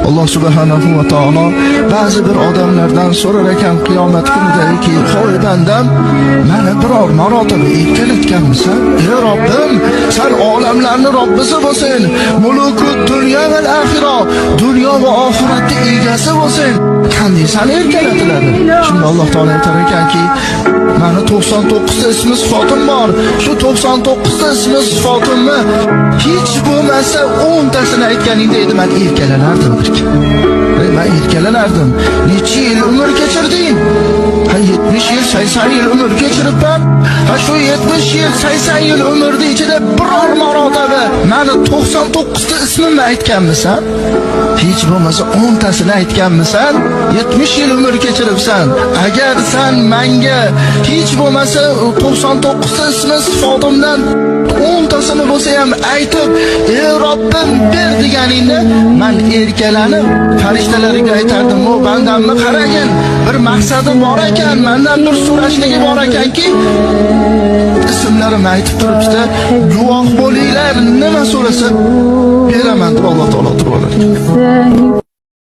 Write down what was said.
Alloh subhanahu va taolo ba'zi bir odamlardan so'rar ekan qiyomat kunidaki: "Hoy bandam, mani biror marotaba erkalatganmisan?" "Ey Robbim, san olamlarni Robbisi bo'lsin, mulukud dunyo va axira, dunyo va oxiratni egasi bo'lsin. Qanday sani erkalatiladi?" Shunda Alloh taolo aytar ekanki: "Mani 99 ta ismi sifatim bor. Shu 99 ta ismi sifatimni hech bo'lmasa 10 tasini aytganingda edi, man erkalanardim." Ey, man erkalanardim. "Necha yil umr kechirding?" "Ha, 70 yil, 80 yil umr kechiribman." "Ha, shu 70 yil, 80 yil umrni ichida biror marotaba mani 99 ta ismimni aytganmisan? Hech bo'lmasa 10 tasini aytganmisan? 70 yil umr kechiribsan. Agar san menga hech bo'lmasa 99 ta ismi sifatimdan 10 tasini bo'lsa ham aytib, "Ey Robbim, ber" deganingda, man erkalanib farishtalarga aytardim: "O bandamni qaragin, bir maqsadi bor ekan, mandan bir so'rashligi bor ekanki, ismlarimni aytib turibdi, guvoh bo'linglar, nima so'rasa beraman", deb Alloh taolo turib olar ekan.